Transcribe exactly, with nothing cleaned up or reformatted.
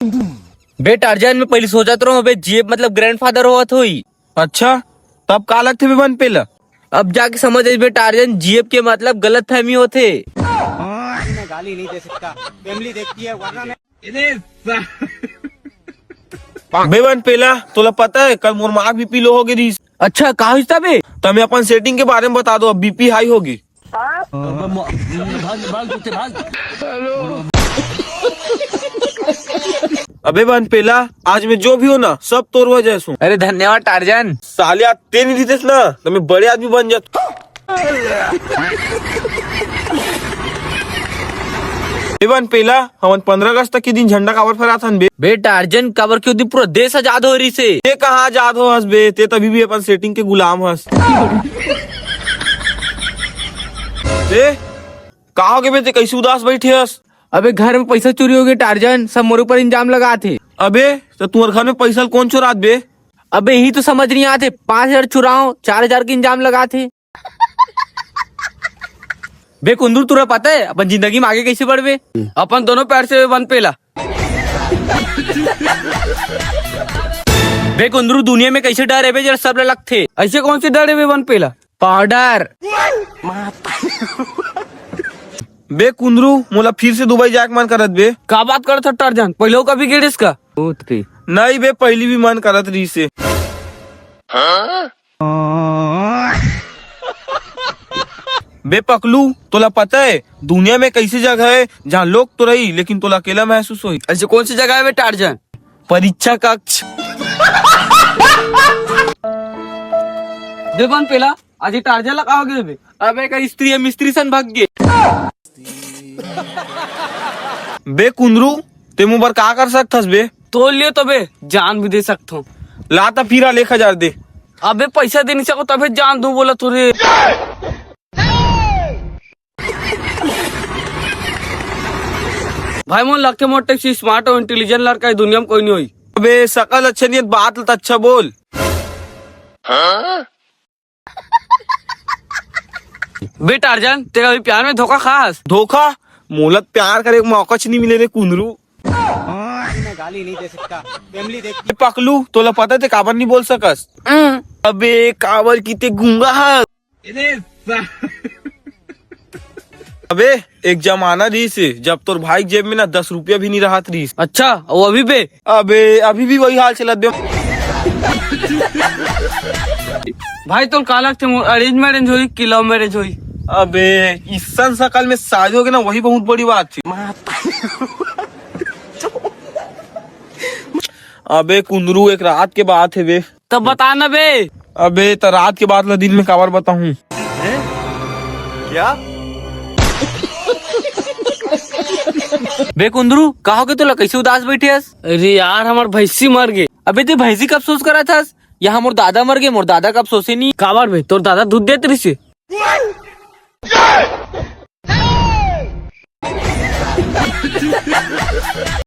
बे टार्जन, मैं पहिली सोचत रहूं, बे जीएफ मतलब ग्रैंडफादर होवत होही। अच्छा, तब का लगथे बे बनपेला? अब जाके समझ आइस बे टार्जन, जीएफ के मतलब गलतफहमी होथे। मैं गाली नहीं दे सकता, फैमिली देखती है वरना मैं बे बनपेला, तोला पता हे कल मोर माँ के बीपी लो होगे रहिस। अच्छा, का होइस बे? त मैं अपन सेटिंग के बारे में बता दो, अब बीपी हाई होगे। अबे बनपेला, आज मैं जो भी हो ना, सब तोर वजह से हूँ। अरे धन्यवाद टार्जन। साले आज ते नहीं रहितेस ना, त मैं बड़े आदमी बन जात। ए बनपेला, हमन पंद्रह अगस्त के दिन झंडा काबर फहराथन बे? बे टार्जन, काबर के ओ दिन पूरा देश आजाद हो रहिसे। ते कहाँ आजाद हो हस बे? ते तभी भी अपन सेटिंग के गुलाम हस। ते का होगे बे, ते कैसे उदास बैठे हस? अबे घर में पैसा चोरी होगे टार्जन, सब मोर ऊपर इंजाम लगाथे। अबे त तुंहर घर में पैसा ल कोन चोरात बे? अबे यही तो समझ नहीं आते, पाँच हजार चुराओ, चार हजार के इंजाम लगाते। बे कुंदरू, तुरा पता है अपन जिंदगी में आगे कैसे बढ़बे? अपन दोनों पैर से बनपेला। बे कुंदरू, दुनिया में कैसे डर हे बे, जेला सब ला लगथे? ऐसे कौन से डर हे बे बनपेला? पाउडर। बे कुंदरू, मोला फिर से दुबई जाए के मन करत बे। का बात करत हस टार्जन? पहले कभी गे रहिस का? नहीं बे, पहली भी मन करत रहिसे। बे पकलू, तोला पता है दुनिया में कैसी जगह है जहाँ लोग तो रही लेकिन तोला अकेला महसूस होही? ऐसे कौन सी जगह है बे टार्जन? परीक्षा कक्ष। बे बनपेला, आज ये टार्जन ला का होगे बे? अबे का स्त्री है, मिस्त्री सन भाग गे। बे कुंदरू, ते मोर बर का कर सकथस बे? तोर लिए तो बे जान भी दे सकथों। ला त फिर आ, ले एक हजार दे। अबे पैसा दे नहीं सको तबे जान दूं बोला तोरे। भाई मोर लगथे मोर टैक्सी स्मार्ट और इंटेलिजेंट लड़का है दुनिया में कोई नहीं होई। अबे सकल अच्छा नहीं है, बात ल त अच्छा बोल। बे टार्जन, तेरा अभी प्यार में धोखा खास? धोखा? मोला प्यार करे के मौका च नहीं मिले रे कुंदरू। मैं गाली नहीं दे सकता, फैमिली देख। ए पकलू, तोला पता ते काबर नहीं बोल सकस? अबे काबर कि ते गूंगा हस। अबे एक जमाना रहिस हे, जब तोर भाई के जेब में ना दस रुपया भी नहीं रहत रहिस। अच्छा, वो अभी बे? अबे अभी भी वही हाल चलत बे। भाई तोर का लगथे मोर अरेंज मैरिज होई कि लव मैरिज होई? अबे इसन सकल में शादी होगे ना, वही बहुत बड़ी बात थी। अबे कुंदरू, एक रात के बात हे बे। तब बता ना बे। अबे त रात के बात ला दिन में काबर बताहूँ? क्या? बे कुंदरू, का होगे तोला, कैसे उदास बैठे हस? अरे यार, हमार भैंसी मर गे। अबे ते भैंसी के अफसोस करत हस? यहाँ मोर दादा मर गे, मोर दादा के अफसोस ही नहीं। काबर बे, तोर दादा दूध देत रहिसे?